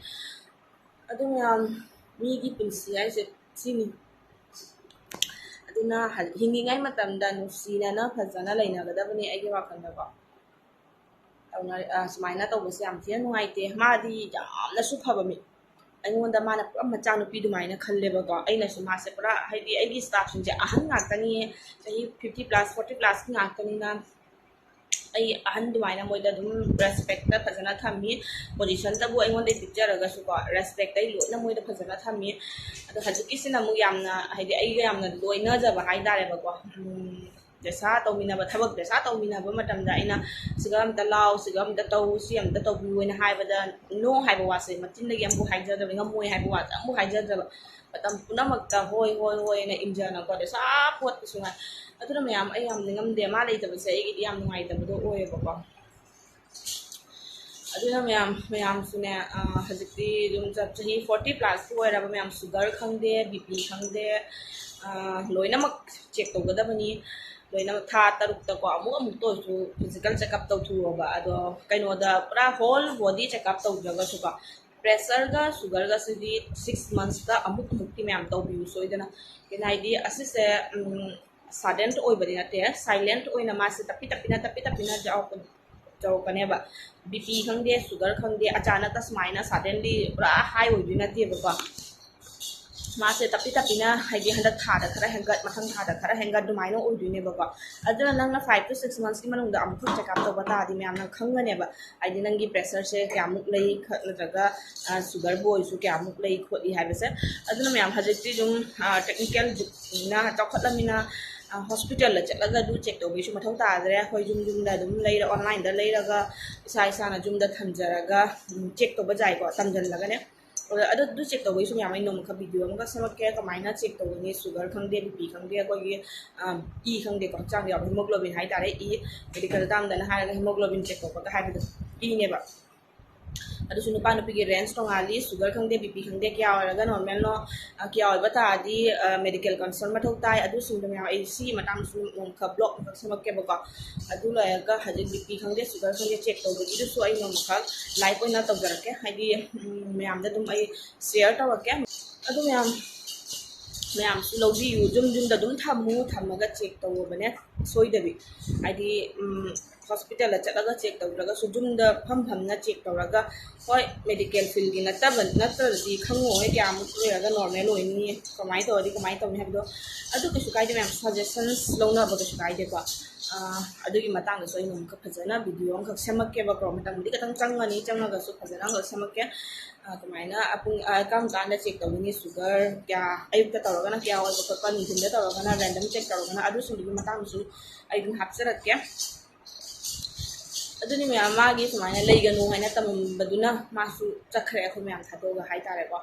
ꯑꯗꯨ ꯃꯌꯥꯝ, ꯃꯤꯒꯤ ꯄꯨꯟꯁꯤ ꯍꯥꯏꯁꯦ ꯁꯤꯅꯤ꯫ ꯑꯗꯨꯅ ꯍ-, ꯍꯤꯡꯉꯤꯉꯩ ꯃꯇꯝꯗ ꯅꯨꯡꯁꯤꯅꯅ ꯐꯖꯅ ꯂꯩꯅꯒꯗꯕꯅꯤ ꯑꯩꯒꯤ ꯋꯥꯈꯜꯗꯀꯣ꯫ ꯇꯧꯅ-, ꯑ, ꯁꯨꯃꯥꯏꯅ ꯇꯧꯕꯁꯦ ꯌꯥꯝ ꯊꯤꯅ ꯅꯨꯡꯉꯥꯏꯇꯦ꯫ ꯃꯥꯗꯤ ꯌꯥꯝꯅꯁꯨ ꯐꯕ ꯃꯤ꯫ ꯑꯩꯉꯣꯟꯗ ꯃꯥꯅ ꯄꯨꯔꯥ ꯃꯆꯥꯅꯨꯄꯤ ꯑꯗꯨꯃꯥꯏꯅ ꯈꯜꯂꯦꯕꯀꯣ꯫ ꯑꯩꯅꯁꯨ ꯃꯥꯁꯦ ꯄꯨꯔꯥ, ꯍꯥꯏꯗꯤ, ꯑꯩꯒꯤ staff ꯁꯤꯡꯁꯦ ꯑꯍꯟ ꯉꯥꯛꯇꯅꯤ, ꯆꯍꯤ fifty plus, forty plus ꯀꯤ ꯉꯥꯛꯇꯅꯤꯅ, ꯑꯩ ꯑꯍꯟ ꯑꯗꯨꯃꯥꯏꯅ ꯃꯣꯏꯗ ꯑꯗꯨꯝ respect ꯐꯖꯅ ꯊꯝꯃꯤ꯫ Position ꯇꯕꯨ ꯑꯩꯉꯣꯟꯗ ꯄꯤꯛꯆꯔꯒꯁꯨꯀꯣ, respect ꯑꯩ ꯂꯣꯏꯅ ꯃꯣꯏꯗ ꯐꯖꯅ ꯊꯝꯃꯤ꯫ ꯑꯗꯣ ꯍꯧꯖꯤꯛꯀꯤꯁꯤꯅ ꯑꯃꯨꯛ ꯌꯥꯝꯅ, ꯍꯥꯏꯗꯤ, ꯑꯩꯒ ꯌꯥꯝꯅ ꯂꯣꯏꯅꯖꯕ ꯍꯥꯏꯇꯥꯔꯦꯕꯀꯣ꯫ ꯎꯝ, ꯄꯩꯁꯥ ꯇꯧꯃꯤꯟꯅꯕ, ꯊꯕꯛ ꯄꯩꯁꯥ ꯇꯧꯃꯤꯟꯅꯕ ꯃꯇꯝꯗ ꯑꯩꯅ "ꯁꯤꯒ ꯑꯝꯇ ꯂꯥꯎ, ꯁꯤꯒ ꯑꯝꯇ ꯇꯧ, ꯁꯤ ꯑꯝꯇ ꯇꯧꯕꯤꯌꯨ" ꯍꯥꯏꯅ ꯍꯥꯏꯕꯗ, no ꯍꯥꯏꯕ ꯋꯥꯁꯦ ꯃꯆꯤꯟꯗꯒꯤ ꯑꯃꯨꯛ ꯍꯥꯏꯖꯗꯕꯅꯤ, ꯉꯝꯃꯣꯏ ꯍꯥꯏꯕ ꯋꯥꯁꯦ ꯑꯃꯨꯛ ꯍꯥꯏꯖꯗꯕ, ꯃꯇꯝ ꯄꯨꯝꯅꯃꯛꯇ "ꯍꯣꯏ, ꯍꯣꯏ, ꯍꯣꯏ" ꯍꯥꯏꯅ ꯏꯟꯖꯅꯀꯣ, ꯄꯩꯁꯥ ꯄꯣꯠꯇꯁꯨ ꯉꯥꯏ꯫ ꯑꯗꯨꯅ ꯃꯌꯥꯝ, ꯑꯩ ꯌꯥꯝ ꯅꯤꯡꯉꯝꯗꯦ, ꯃꯥ ꯂꯩꯇꯕꯁꯦ ꯑꯩꯒꯤꯗꯤ ꯌꯥꯝ ꯅꯨꯡꯉꯥꯏꯇꯕꯗꯣ ꯑꯣꯏꯌꯦꯕꯀꯣ꯫ ꯑꯗꯨꯅ ꯃꯌꯥꯝ, ꯃꯌꯥꯝꯁꯨꯅꯦ, ꯑ, ꯍꯧꯖꯤꯛꯇꯤ ꯑꯗꯨꯝ ꯆ-, ꯆꯍꯤ forty plus ꯀꯤ ꯑꯣꯏꯔꯕ ꯃꯌꯥꯝ, sugar ꯈꯪꯗꯦ, BP ꯈꯪꯗꯦ, ꯑ, ꯂꯣꯏꯅꯃꯛ check ꯇꯧꯒꯗꯕꯅꯤ꯫ ꯂꯣꯏꯅꯃꯛ ꯊꯥ ꯇꯔꯨꯛꯇꯀꯣ ꯑꯃꯨꯛ ꯑꯃꯨꯛꯇ ꯑꯣꯏꯔꯁꯨ physical checkup ꯇꯧꯊꯣꯛꯑꯣꯕ꯫ ꯑꯗꯣ ꯀꯩꯅꯣꯗ ꯄꯨꯔꯥ whole body checkup ꯇꯧꯗ꯭ꯔꯒꯁꯨꯀꯣ, pressure ꯒ sugar ꯒꯁꯤꯗꯤ six months ꯇ ꯑꯃꯨꯛ ꯑꯃꯨꯛꯇꯤ ꯃꯌꯥꯝ ꯇꯧꯕꯤꯌꯨ ꯁꯣꯏꯗꯅ꯫ ꯀꯩꯅꯣ ꯍꯥꯏꯗꯤ ꯑꯁꯤꯁꯦ, ꯎꯝ, sudden ꯑꯣꯏꯕꯗꯤ ꯅꯠꯇꯦ, silent ꯑꯣꯏꯅ ꯃꯥꯁꯦ ꯇꯞꯄꯤ ꯇꯞꯄꯤꯅ, ꯇꯞꯄꯤ ꯇꯞꯄꯤꯅ ꯌꯥꯎꯔꯛꯄ-, ꯌꯥꯎꯔꯛꯀꯅꯦꯕ꯫ BP ꯈꯪꯗꯦ, sugar ꯈꯪꯗꯦ, ꯑꯆꯥꯅꯛꯇ ꯁꯨꯃꯥꯏꯅ suddenly ꯄꯨꯔꯥ high ꯑꯣꯏꯗꯣꯏ ꯅꯠꯇꯦꯕꯀꯣ꯫ ꯃꯥꯁꯦ ꯇꯞꯄꯤ ꯇꯞꯄꯤꯅ, ꯍꯥꯏꯗꯤ, ꯍꯟꯗꯛ ꯊꯥꯗ ꯈꯔ ꯍꯦꯟꯒꯠ, ꯃꯊꯪ ꯊꯥꯗ ꯈꯔ ꯍꯦꯟꯒꯠ ꯑꯗꯨꯃꯥꯏꯅ ꯑꯣꯏꯗꯣꯏꯅꯦꯕꯀꯣ꯫ ꯑꯗꯨꯅ ꯅꯪꯅ five to six months ꯀꯤ ꯃꯅꯨꯡꯗ ꯑꯃꯨꯛꯈꯛ checkup ꯇꯧꯕ ꯇꯥꯔꯗꯤ ꯃꯌꯥꯝꯅ ꯈꯪꯒꯅꯦꯕ, ꯍꯥꯏꯗꯤ, ꯅꯪꯒꯤ pressure ꯁꯦ ꯀꯌꯥꯃꯨꯛ ꯂꯩ ꯈ-, ꯅꯠꯇ꯭ꯔꯒ, ꯑ, sugar ꯕꯨ ꯑꯣꯏꯔꯁꯨ ꯀꯌꯥꯃꯨꯛ ꯂꯩ ꯈꯣꯠꯂꯤ ꯍꯥꯏꯕꯁꯦ꯫ ꯑꯗꯨꯅ ꯃꯌꯥꯝ ꯍꯧꯖꯤꯛꯇꯤ ꯑꯗꯨꯝ, ꯑ, technical ꯖꯨꯒꯅ ꯆꯥꯎꯈꯠꯂꯃꯤꯅ, ꯑ, hospital ꯗ ꯆꯠꯂꯒ ꯑꯗꯨ check ꯇꯧꯕꯒꯤꯁꯨ ꯃꯊꯧ ꯇꯥꯗ꯭ꯔꯦ꯫ ꯑꯩꯈꯣꯏ ꯌꯨꯝ ꯌꯨꯝꯗ ꯑꯗꯨꯝ ꯂꯩꯔ, online ꯗ ꯂꯩꯔꯒ ꯏꯁꯥ ꯏꯁꯥꯅ ꯌꯨꯝꯗ ꯊꯝꯖꯔꯒ, ꯎꯝ, check ꯇꯧꯕ ꯌꯥꯏꯀꯣ, ꯇꯝꯁꯤꯜꯂꯒꯅꯦ꯫ ꯑꯗꯣ ꯑꯗꯨ, ꯑꯗꯨ check ꯇꯧꯕꯒꯤꯁꯨ ꯃꯌꯥꯝ ꯑꯩ ꯅꯣꯡꯃꯈꯛ video ꯑꯃꯒ ꯁꯦꯝꯃꯛꯀꯦ, ꯀꯃꯥꯏꯅ check ꯇꯧꯒꯅꯤ, sugar ꯈꯪꯗꯦ, BP ꯈꯪꯗꯦ, ꯑꯩꯈꯣꯏꯒꯤ, ꯑ, ꯏ ꯈꯪꯗꯦꯀꯣ, ꯍꯛꯆꯥꯡꯗ ꯌꯥꯎꯕ hemoglobin ꯍꯥꯏꯇꯥꯔꯦ, ꯏ, medical term ꯗꯅ ꯍꯥꯏꯔꯒ hemoglobin check ꯇꯧꯕꯒ ꯍꯥꯏꯕꯗꯣ, ꯏꯅꯦꯕ꯫ ꯑꯗꯨꯁꯨ ꯅꯨꯄꯥ ꯅꯨꯄꯤꯒꯤ ꯔꯦꯟꯖ ꯇꯣꯉꯥꯜꯂꯤ꯫ ꯁꯨꯒꯔ ꯈꯪꯗꯦ, ꯕꯤ ꯄꯤ ꯈꯪꯗꯦ, ꯀꯌꯥ ꯑꯣꯏꯔꯒ ꯅꯣꯔꯃꯦꯜꯅꯣ, ꯀꯌꯥ ꯑꯣꯏꯕ ꯇꯥꯔꯗꯤ ꯃꯦꯗꯤꯀꯦꯜ ꯀꯟꯁꯔꯟ ꯃꯊꯧ ꯇꯥꯏ꯫ ꯑꯗꯨꯁꯤꯡꯗꯣ ꯃꯌꯥꯝ ꯑꯩ ꯁꯤꯒꯤ ꯃꯇꯥꯡꯗꯁꯨ ꯅꯣꯡꯃꯈꯛ ꯕ꯭ꯂꯣꯛ ꯑꯃꯈꯛ ꯁꯦꯝꯃꯛꯀꯦꯕꯀꯣ꯫ ꯑꯗꯨ ꯂꯣꯏꯔꯒ ꯍꯧꯖꯤꯛ ꯕꯤ ꯄꯤ ꯈꯪꯗꯦ, ꯁꯨꯒꯔ ꯈꯪꯗꯦ, ꯆꯦꯛ ꯇꯧꯕꯒꯤꯗꯨꯁꯨ ꯑꯩ ꯅꯣꯡꯃꯈꯛ ꯂꯥꯏꯚ ꯑꯣꯏꯅ ꯇꯧꯖꯔꯛꯀꯦ꯫ ꯍꯥꯏꯗꯤ ꯃꯌꯥꯝꯗ ꯑꯗꯨꯝ ꯑꯩ ꯁꯤꯌꯔ ꯇꯧꯔꯛꯀꯦ꯫ ꯑꯗꯨ ꯃꯌꯥꯝ ꯃꯌꯥꯝꯁꯨ ꯂꯧꯕꯤꯌꯨ꯫ ꯌꯨꯝ ꯌꯨꯝꯗ ꯑꯗꯨꯝ ꯊꯝꯃꯨ, ꯊꯝꯃꯒ ꯆꯦꯛ ꯇꯧꯔꯕꯅꯦ ꯁꯣꯏꯗꯕꯤ꯫ ꯍꯥꯏꯗꯤ ꯍꯣꯁꯄꯤꯇꯥꯜꯗ ꯆꯠꯂꯒ ꯆꯦꯛ ꯇꯧꯗ꯭ꯔꯒꯁꯨ ꯌꯨꯝꯗ ꯐꯝ ꯐꯝꯅ ꯆꯦꯛ ꯇꯧꯔꯒ, ꯍꯣꯏ, ꯃꯦꯗꯤꯀꯦꯜ ꯐꯤꯜꯒꯤ ꯅꯠꯇꯕ ꯅꯠꯇ꯭ꯔꯗꯤ ꯈꯪꯉꯣꯏ ꯀꯌꯥꯃꯨꯛ ꯂꯩꯔꯒ ꯅꯣꯔꯃꯦꯜ ꯑꯣꯏꯅꯤ, ꯀꯃꯥꯏꯅ ꯇꯧꯔꯗꯤ ꯀꯃꯥꯏꯅ ꯇꯧꯅꯤ ꯍꯥꯏꯕꯗꯣ꯫ ꯑꯗꯨ ꯀꯩꯁꯨ ꯀꯥꯏꯗꯦ ꯃꯌꯥꯝ, ꯁꯖꯦꯁꯟꯁ ꯂꯧꯅꯕ ꯀꯩꯁꯨ ꯀꯥꯏꯗꯦꯀꯣ꯫ ꯑꯗꯨꯒꯤ ꯃꯇꯥꯡꯗꯁꯨ ꯑꯩꯅ ꯑꯃꯨꯛꯀ ꯐꯖꯅ ꯚꯤꯗꯤꯑꯣ ꯑꯃꯈꯛ ꯁꯦꯝꯃꯛꯀꯦꯕꯀꯣ꯫ ꯃꯇꯝꯕꯨꯗꯤ ꯈꯤꯇꯪ ꯆꯪꯒꯅꯤ, ꯆꯪꯉꯒꯁꯨ ꯐꯖꯅ ꯑꯃꯈꯛ ꯁꯦꯝꯃꯛꯀꯦ꯫ ꯀꯃꯥꯏꯅ ꯄꯨꯡ ꯀꯔꯝ ꯀꯥꯟꯗ ꯆꯦꯛ ꯇꯧꯒꯅꯤ, ꯁꯨꯒꯔ ꯀꯌꯥ, ꯑꯌꯨꯛꯇ ꯇꯧꯔꯒꯅ ꯀꯌꯥ ꯑꯣꯏꯕ ꯈꯣꯠꯄ, ꯅꯨꯡꯊꯤꯟꯗ ꯇꯧꯔꯒꯅ ꯔꯦꯟꯗꯝ ꯆꯦꯛ ꯇꯧꯔꯒꯅ, ꯑꯗꯨꯁꯤꯡꯗꯨꯒꯤ ꯃꯇꯥꯡꯗꯁꯨ ꯑꯩ ꯑꯗꯨꯝ ꯍꯥꯞꯆꯔꯛꯀꯦ꯫ ꯑꯗꯨꯅꯤ ꯃꯌꯥꯝ, ꯃꯥꯒꯤ ꯁꯨꯃꯥꯏꯅ ꯂꯩꯒꯅꯨ ꯍꯥꯏꯅ ꯇꯝꯃꯝꯕꯗꯨꯅ ꯃꯥꯁꯨ ꯆꯠꯈ꯭ꯔꯦ, ꯑꯩꯈꯣꯏ ꯃꯌꯥꯝ ꯊꯥꯗꯣꯛꯑꯒ ꯍꯥꯏꯇꯥꯔꯦꯀꯣ꯫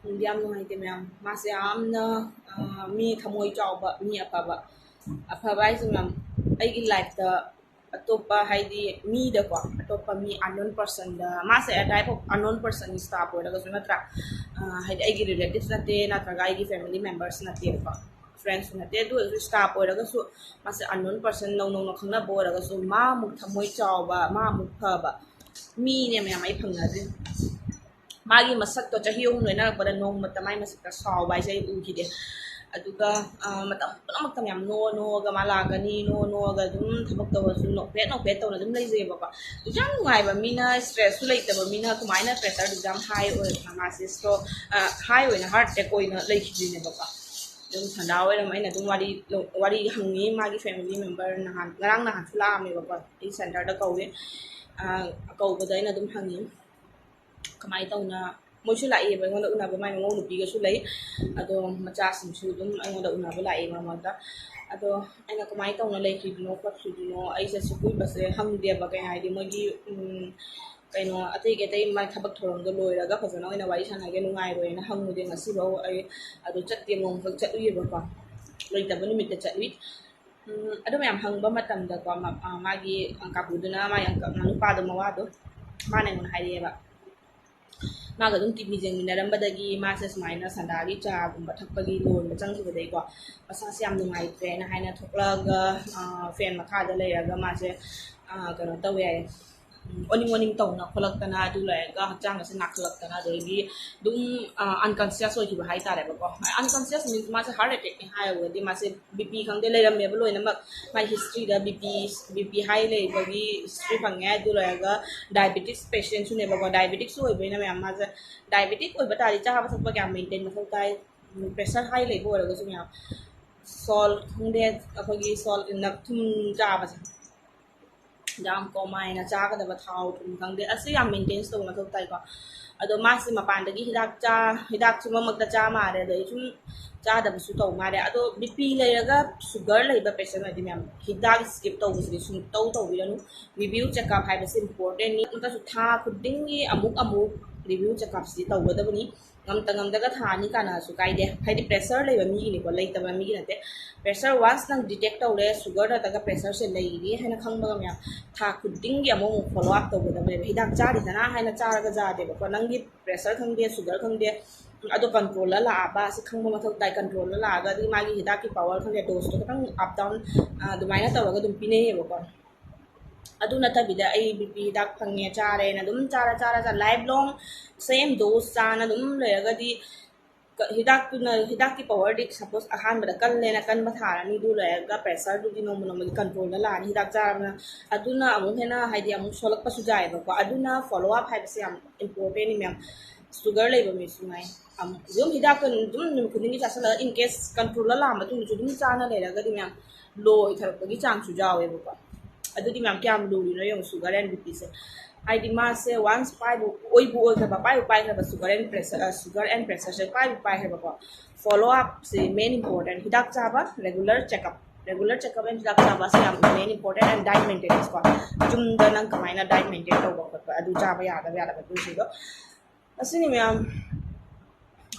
ꯅꯨꯡꯗꯤ ꯌꯥꯝ ꯅꯨꯡꯉꯥꯏꯇꯦ ꯃꯌꯥꯝ꯫ ꯃꯥꯁꯦ ꯌꯥꯝꯅ ꯃꯤ ꯊꯃꯣꯏ ꯆꯥꯎꯕ, ꯃꯤ ꯑꯐꯕ, ꯑꯐꯕ ꯍꯥꯏꯁꯦ ꯃꯌꯥꯝ, ꯑꯩꯒꯤ ꯂꯥꯏꯐꯇ ꯑꯇꯣꯞꯄ, ꯍꯥꯏꯗꯤ ꯃꯤꯗꯀꯣ, ꯑꯇꯣꯞꯄ ꯃꯤ ꯑꯟꯅꯣꯟ ꯄꯔꯁꯟꯗ, ꯃꯥꯁꯦ ꯑ ꯇꯥꯏꯞ ꯑꯣꯐ ꯑꯟꯅꯣꯟ ꯄꯔꯁꯟ ꯁ꯭ꯇꯥꯐ ꯑꯣꯏꯔꯒꯁꯨ ꯅꯠꯇ꯭ꯔꯥ, ꯍꯥꯏꯗꯤ ꯑꯩꯒꯤ ꯔꯤꯂꯦꯇꯤꯚꯁ ꯅꯠꯇꯦ, ꯅꯠꯇ꯭ꯔꯒ ꯑꯩꯒꯤ ꯐꯦꯃꯤꯂꯤ ꯃꯦꯝꯕꯔꯁ ꯅꯠꯇꯦꯕꯀꯣ, ꯐ꯭ꯔꯦꯟꯁꯁꯨ ꯅꯠꯇꯦ꯫ ꯑꯗꯨ ꯑꯣꯏꯔꯁꯨ ꯁ꯭ꯇꯥꯐ ꯑꯣꯏꯔꯒꯁꯨ ꯃꯥꯁꯦ ꯑꯟꯅꯣꯟ ꯄꯔꯁꯟ ꯅꯧ ꯅꯧꯅ ꯈꯪꯅꯕ ꯑꯣꯏꯔꯒꯁꯨ ꯃꯥꯃꯨꯛ ꯊꯃꯣꯏ ꯆꯥꯎꯕ, ꯃꯥꯃꯨꯛ ꯐꯕ ꯃꯤꯅꯦ ꯃꯌꯥꯝ ꯑꯩ ꯐꯪꯅꯗ꯭ꯔꯤ꯫ ꯃꯥꯒꯤ ꯃꯁꯛꯇꯣ ꯆꯍꯤ ꯑꯍꯨꯝ ꯂꯣꯏꯅꯔꯛꯄꯗ ꯅꯣꯡꯃꯇ ꯃꯥꯒꯤ ꯃꯁꯛꯇ ꯁꯥꯎꯕ ꯍꯥꯏꯁꯦ ꯑꯩ ꯎꯈꯤꯗꯦ꯫ ꯑꯗꯨꯒ ꯃꯇꯝ ꯄꯨꯝꯅꯃꯛꯇ ꯃꯌꯥꯝ ꯅꯣ ꯅꯣꯛꯑꯒ ꯃꯥ ꯂꯥꯛꯀꯅꯤ, ꯅꯣ ꯅꯣꯛꯑꯒ ꯑꯗꯨꯝ ꯊꯕꯛ ꯇꯧꯔꯁꯨ ꯅꯣꯛꯐꯦꯠ ꯅꯣꯛꯐꯦꯠ ꯇꯧꯅ ꯑꯗꯨꯝ ꯂꯩꯖꯩꯑꯕꯀꯣ꯫ ꯑꯗꯨꯁꯨ ꯌꯥꯝ ꯅꯨꯡꯉꯥꯏꯕ, ꯃꯤꯅ ꯁ꯭ꯇ꯭ꯔꯦꯁꯁꯨ ꯂꯩꯇꯕ ꯃꯤꯅ ꯀꯃꯥꯏꯅ ꯄ꯭ꯔꯦꯁꯔꯗꯨꯁꯨ ꯌꯥꯝ ꯍꯥꯏ ꯑꯣꯏꯔꯛꯄ, ꯃꯥꯁꯦ ꯁ꯭ꯇ꯭ꯔꯣꯛ, ꯍꯥꯏ ꯑꯣꯏꯅ ꯍꯥꯔꯠ ꯑꯦꯇꯦꯛ ꯑꯣꯏꯅ ꯂꯩꯈꯤꯗ꯭ꯔꯤꯅꯦꯕꯀꯣ꯫ ꯑꯗꯨꯝ ꯁꯟꯗꯥ ꯑꯣꯏꯔꯝ ꯑꯩꯅ ꯑꯗꯨꯝ ꯋꯥꯔꯤ ꯋꯥꯔꯤ ꯍꯪꯉꯤ꯫ ꯃꯥꯒꯤ ꯐꯦꯃꯤꯂꯤ ꯃꯦꯝꯕꯔ ꯅꯍꯥꯟ, ꯉꯔꯥꯡ ꯅꯍꯥꯟꯁꯨ ꯂꯥꯛꯑꯝꯃꯦꯕꯀꯣ, ꯑꯩ ꯁꯦꯟꯇꯔꯗ ꯀꯧꯋꯦ꯫ ꯀꯧꯕꯗ ꯑꯩꯅ ꯑꯗꯨꯝ ꯍꯪꯉꯤ, ꯀꯃꯥꯏꯅ ꯇꯧꯅ, ꯃꯣꯏꯁꯨ ꯂꯥꯛꯏꯑꯕ ꯑꯩꯉꯣꯟꯗ ꯎꯅꯕ, ꯃꯥꯏ ꯃꯃꯧ ꯅꯨꯄꯤꯒꯁꯨ ꯂꯩ꯫ ꯑꯗꯣ ꯃꯆꯥꯁꯤꯡꯁꯨ ꯑꯗꯨꯝ ꯑꯩꯉꯣꯟꯗ ꯎꯅꯕ ꯂꯥꯛꯑꯦ ꯃꯔꯛ ꯃꯔꯛꯇ꯫ ꯑꯗꯣ ꯑꯩꯅ ꯀꯃꯥꯏꯅ ꯇꯧꯅ ꯂꯩꯈꯤꯕꯅꯣ ꯈꯣꯠꯈꯤꯕꯅꯣ, ꯑꯩꯁꯦ ꯁꯤ ꯀꯨꯏꯕꯁꯦ ꯍꯪꯗꯦꯕ, ꯀꯩ ꯍꯥꯏꯗꯤ ꯃꯣꯏꯒꯤ ꯀꯩꯅꯣ ꯑꯇꯩ ꯑꯇꯩ ꯃꯥꯏ ꯊꯕꯛ ꯊꯧꯔꯝꯗꯣ ꯂꯣꯏꯔꯒ ꯐꯖꯅ ꯑꯣꯏꯅ ꯋꯥꯔꯤ ꯁꯥꯟꯅꯒꯦ, ꯅꯨꯡꯉꯥꯏꯔꯣꯏꯅ ꯍꯪꯉꯨꯗꯦ ꯉꯁꯤꯐꯥꯎ꯫ ꯑꯩ ꯑꯗꯨ ꯆꯠꯇꯦ, ꯅꯣꯡꯈꯛ ꯆꯠꯂꯨꯏꯌꯦꯕꯀꯣ, ꯂꯩꯇꯕ ꯅꯨꯃꯤꯠꯇ ꯆꯠꯂꯨꯏ꯫ ꯑꯗꯨ ꯃꯌꯥꯝ ꯍꯪꯕ ꯃꯇꯝꯗꯀꯣ, ꯃꯥꯒꯤ ꯀꯥꯀꯨꯗꯨꯅ ꯃꯥꯒꯤ ꯅꯨꯄꯥꯗꯣ, ꯃꯋꯥꯗꯣ, ꯃꯥꯅ ꯑꯩꯉꯣꯟꯗ ꯍꯥꯏꯔꯛꯑꯦꯕ, ꯃꯥꯒ ꯑꯗꯨꯝ ꯇꯤꯚꯤ ꯌꯦꯡꯃꯤꯟꯅꯔꯝꯕꯗꯒꯤ ꯃꯥꯁꯦ ꯁꯨꯃꯥꯏꯅ ꯁꯟꯗꯥꯒꯤ ꯆꯥꯒꯨꯝꯕ ꯊꯛꯄꯒꯤ ꯂꯣꯟꯕ ꯆꯪꯈꯤꯕꯗꯒꯤꯀꯣ, ꯃꯁꯥꯁꯦ ꯌꯥꯝ ꯅꯨꯡꯉꯥꯏꯇ꯭ꯔꯦꯅ ꯍꯥꯏꯅ ꯊꯣꯛꯂꯛꯑꯒ, ꯐꯦꯟ ꯃꯈꯥꯗ ꯂꯩꯔꯒ ꯃꯥꯁꯦ ꯀꯩꯅꯣ ꯇꯧꯋꯦ ꯍꯥꯏꯌꯦ, ꯑꯣꯅꯤꯡ ꯑꯣꯅꯤꯡ ꯇꯧꯅ ꯈꯣꯠꯂꯛꯇꯅ, ꯑꯗꯨ ꯂꯩꯔꯒ ꯍꯛꯆꯥꯡ ꯑꯁꯦ ꯅꯥꯈꯠꯂꯛꯇꯅ, ꯑꯗꯒꯤ ꯑꯗꯨꯝ ꯑꯟꯀꯟꯁꯤꯌꯁ ꯑꯣꯏꯈꯤꯕ ꯍꯥꯏꯇꯥꯔꯦꯕꯀꯣ꯫ ꯑꯟꯀꯟꯁꯤꯌꯁ ꯃꯤꯟꯁ ꯃꯥꯁꯦ ꯍꯥꯔꯠ ꯑꯦꯇꯦꯛꯅꯤ ꯍꯥꯏꯔꯨꯔꯗꯤ, ꯃꯥꯁꯦ ꯕꯤ ꯄꯤ ꯈꯪꯗꯦ, ꯂꯩꯔꯝꯃꯦꯕ ꯂꯣꯏꯅꯃꯛ꯫ ꯃꯥꯏ ꯍꯤꯁꯇ꯭ꯔꯤꯗ ꯕꯤ ꯄꯤ, ꯕꯤ ꯄꯤ ꯍꯥꯏ ꯂꯩꯕꯒꯤ ꯍꯤꯁꯇ꯭ꯔꯤ ꯐꯪꯉꯦ꯫ ꯑꯗꯨ ꯂꯣꯏꯔꯒ ꯗꯥꯏꯕꯦꯇꯤꯛꯁ ꯄꯦꯁꯦꯟꯁꯨꯅꯦꯕꯀꯣ꯫ ꯗꯥꯏꯕꯦꯇꯤꯛꯁ ꯑꯣꯏꯕꯅꯤꯅ ꯃꯌꯥꯝ ꯃꯥꯁꯦ, ꯗꯥꯏꯕꯦꯇꯤꯛ ꯑꯣꯏꯕ ꯇꯥꯔꯗꯤ ꯆꯥꯕ ꯊꯛꯄ ꯀꯌꯥꯝ ꯃꯦꯟꯇꯦꯟ ꯃꯊꯧ ꯇꯥꯏ? ꯄ꯭ꯔꯦꯁꯔ ꯍꯥꯏ ꯂꯩꯕ ꯑꯣꯏꯔꯒꯁꯨ ꯃꯌꯥꯝ ꯁꯣꯜꯠ ꯈꯪꯗꯦ, ꯑꯩꯈꯣꯏꯒꯤ ꯁꯣꯜꯠ ꯊꯨꯝ ꯆꯥꯕꯁꯦ ꯌꯥꯝ ꯀꯣꯃꯥꯏꯅ ꯆꯥꯒꯗꯕ, ꯊꯥꯎ ꯊꯨꯝ ꯈꯪꯗꯦ, ꯑꯁꯤ ꯌꯥꯝ ꯃꯦꯟꯇꯦꯟ ꯇꯧꯕ ꯃꯊꯧ ꯇꯥꯏꯀꯣ꯫ ꯑꯗꯣ ꯃꯥꯁꯤ ꯃꯄꯥꯟꯗꯒꯤ ꯍꯤꯗꯥꯛ ꯆꯥ ꯍꯤꯗꯥꯛꯁꯨ ꯃꯔꯛ ꯃꯔꯛꯇ ꯆꯥ ꯃꯥꯜꯂꯦ, ꯑꯗꯩ ꯁꯨꯝ ꯆꯥꯗꯕꯁꯨ ꯇꯧ ꯃꯥꯜꯂꯦ꯫ ꯑꯗꯣ ꯕꯤ ꯄꯤ ꯂꯩꯔꯒ ꯁꯨꯒꯔ ꯂꯩꯕ ꯄꯦꯁꯦꯟ ꯑꯣꯏꯔꯗꯤ ꯃꯌꯥꯝ ꯍꯤꯗꯥꯛ ꯁ꯭ꯀꯤꯞ ꯇꯧꯕꯁꯤꯗꯤ ꯁꯨꯡꯇꯧ ꯇꯧꯕꯤꯔꯅꯨ꯫ ꯔꯤꯚ꯭ꯌꯨ ꯆꯦꯛꯑꯞ ꯍꯥꯏꯕꯁꯤ ꯏꯝꯄꯣꯔꯇꯦꯟꯅꯤ꯫ ꯑꯃꯨꯛꯇꯁꯨ ꯊꯥ ꯈꯨꯗꯤꯡꯒꯤ ꯑꯃꯨꯛ ꯑꯃꯨꯛ ꯔꯤꯚ꯭ꯌꯨ ꯆꯦꯛꯑꯞꯁꯤꯗꯤ ꯇꯧꯒꯗꯕꯅꯤ꯫ ꯉꯝꯇ ꯉꯝꯗꯒ ꯊꯥ ꯑꯅꯤ ꯀꯥꯟꯅꯔꯁꯨ ꯀꯥꯏꯗꯦ, ꯍꯥꯏꯗꯤ ꯄ꯭ꯔꯦꯁꯔ ꯂꯩꯕ ꯃꯤꯒꯤꯅꯤꯀꯣ, ꯂꯩꯇꯕ ꯃꯤꯒꯤ ꯅꯠꯇꯦ꯫ ꯄ꯭ꯔꯦꯁꯔ ꯋꯥꯟꯁ ꯅꯪ ꯗꯤꯇꯦꯛ ꯇꯧꯔꯦ, ꯁꯨꯒꯔ ꯅꯠꯇ꯭ꯔꯒ ꯄ꯭ꯔꯦꯁꯔꯁꯦ ꯂꯩꯔꯦ ꯍꯥꯏꯅ ꯈꯪꯕꯒ ꯃꯌꯥꯝ ꯊꯥ ꯈꯨꯗꯤꯡꯒꯤ ꯑꯃꯨꯛ ꯑꯃꯨꯛ ꯐꯣꯂꯣ ꯑꯞ ꯇꯧꯒꯗꯕꯅꯦꯕ꯫ ꯍꯤꯗꯥꯛ ꯆꯥꯔꯤꯗꯅ ꯍꯥꯏꯅ ꯆꯥꯔꯒ ꯌꯥꯗꯦꯕꯀꯣ꯫ ꯅꯪꯒꯤ ꯄ꯭ꯔꯦꯁꯔ ꯈꯪꯗꯦ, ꯁꯨꯒꯔ ꯈꯪꯗꯦ, ꯑꯗꯣ ꯀꯟꯇ꯭ꯔꯣꯜꯗ ꯂꯥꯛꯑꯕ ꯑꯁꯤ ꯈꯪꯕ ꯃꯊꯧ ꯇꯥꯏ꯫ ꯀꯟꯇ꯭ꯔꯣꯜꯗ ꯂꯥꯛꯑꯒ ꯑꯗꯨꯒꯤ ꯃꯥꯒꯤ ꯍꯤꯗꯥꯛꯀꯤ ꯄꯋꯥꯔ ꯈꯪꯗꯦ, ꯗꯣꯁꯇꯣ ꯈꯤꯇꯪ ꯑꯞ ꯗꯥꯎꯟ ꯑꯗꯨꯃꯥꯏꯅ ꯇꯧꯔꯒ ꯑꯗꯨꯝ ꯄꯤꯅꯩꯌꯦꯕꯀꯣ꯫ ꯑꯗꯨ ꯅꯠꯇꯕꯤꯗ ꯑꯩ ꯕꯤ ꯄꯤ ꯍꯤꯗꯥꯛ ꯐꯪꯉꯦ, ꯆꯥꯔꯦꯅ ꯑꯗꯨꯝ ꯆꯥꯔ ꯆꯥꯔ ꯆꯥꯔ ꯂꯥꯏꯐ ꯂꯣꯡ ꯁꯦꯝ ꯗꯣꯁ ꯆꯥꯅ ꯑꯗꯨꯝ ꯂꯩꯔꯒꯗꯤ, ꯀ- ꯍꯤꯗꯥꯛꯇꯨꯅ, ꯍꯤꯗꯥꯛꯀꯤ ꯄꯋꯥꯔꯗꯤ ꯁꯄꯣꯁ ꯑꯍꯥꯟꯕꯗ ꯀꯜꯂꯦꯅ ꯀꯟꯕ ꯊꯥꯔꯅꯤ, ꯑꯗꯨ ꯂꯩꯔꯒ ꯄ꯭ꯔꯦꯁꯔꯗꯨꯗꯤ ꯅꯣꯡꯃ ꯅꯣꯡꯃꯒꯤ ꯀꯟꯇ꯭ꯔꯣꯜꯗ ꯂꯥꯛꯑꯅꯤ ꯍꯤꯗꯥꯛ ꯆꯥꯔꯕꯅ꯫ ꯑꯗꯨꯅ ꯑꯃꯨꯛ ꯍꯦꯟꯅ ꯍꯥꯏꯗꯤ ꯑꯃꯨꯛ ꯁꯣꯛꯂꯛꯄꯁꯨ ꯌꯥꯏꯑꯕꯀꯣ꯫ ꯑꯗꯨꯅ ꯐꯣꯂꯣ ꯑꯞ ꯍꯥꯏꯕꯁꯦ ꯌꯥꯝ ꯏꯝꯄꯣꯔꯇꯦꯟꯅꯤ ꯃꯌꯥꯝ꯫ ꯁꯨꯒꯔ ꯂꯩꯕ ꯃꯤꯁꯨ ꯉꯥꯏ, ꯑꯗꯨꯝ ꯍꯤꯗꯥꯛꯇꯣ ꯑꯗꯨꯝ ꯅꯨꯃꯤꯠ ꯈꯨꯗꯤꯡꯒꯤ ꯆꯥꯁꯤꯜꯂꯒ ꯏꯟ ꯀꯦꯁ ꯀꯟꯇ꯭ꯔꯣꯜꯗ ꯂꯥꯛꯑ ꯃꯇꯨꯡꯗꯁꯨ ꯑꯗꯨꯝ ꯆꯥꯅ ꯂꯩꯔꯒꯗꯤ ꯃꯌꯥꯝ ꯂꯣ ꯑꯣꯏꯊꯔꯛꯄꯒꯤ ꯆꯥꯡꯁꯨ ꯌꯥꯎꯋꯦꯕꯀꯣ꯫ ꯑꯗꯨꯗꯤ ꯃꯌꯥꯝ ꯀꯌꯥꯝ ꯂꯨꯔꯤꯅꯣ ꯌꯦꯡꯉꯣ, ꯁꯨꯒꯔ ꯑꯦꯟ ꯕꯤ ꯄꯤꯁꯦ꯫ ꯍꯥꯏꯗꯤ ꯃꯥꯁꯦ ꯋꯥꯟꯁ ꯄꯥꯏꯕꯨ ꯑꯣꯏꯕꯨ ꯑꯣꯏꯈ꯭ꯔꯕ, ꯄꯥꯏꯕꯨ ꯄꯥꯏꯈ꯭ꯔꯕ, sugar and pressure, sugar and ꯄ꯭ꯔꯦꯁꯔꯁꯦ ꯄꯥꯏꯕꯨ ꯄꯥꯏꯈ꯭ꯔꯕꯀꯣ, ꯐꯣꯂꯣ ꯑꯞꯁꯦ ꯃꯦꯟ ꯏꯝꯄꯣꯔꯇꯦꯟ꯫ ꯍꯤꯗꯥꯛ ꯆꯥꯕ, regular checkup, regular checkup and ꯍꯤꯗꯥꯛ ꯆꯥꯕ ꯑꯁꯤ ꯌꯥꯝ ꯃꯦꯟ ꯏꯝꯄꯣꯔꯇꯦꯟ꯫ ꯑꯦꯟ ꯗꯥꯏꯠ ꯃꯦꯟꯇꯦꯅꯦꯟꯁꯀꯣ, ꯌꯨꯝꯗ ꯅꯪ ꯀꯃꯥꯏꯅ ꯗꯥꯏꯠ ꯃꯦꯟꯇꯦꯟ ꯇꯧꯕ ꯈꯣꯠꯄ, ꯑꯗꯨ ꯆꯥꯕ ꯌꯥꯗꯕ ꯌꯥꯗꯕ ꯑꯗꯨꯁꯤꯡꯗꯣ꯫ ꯑꯁꯤꯅꯤ ꯃꯌꯥꯝ꯫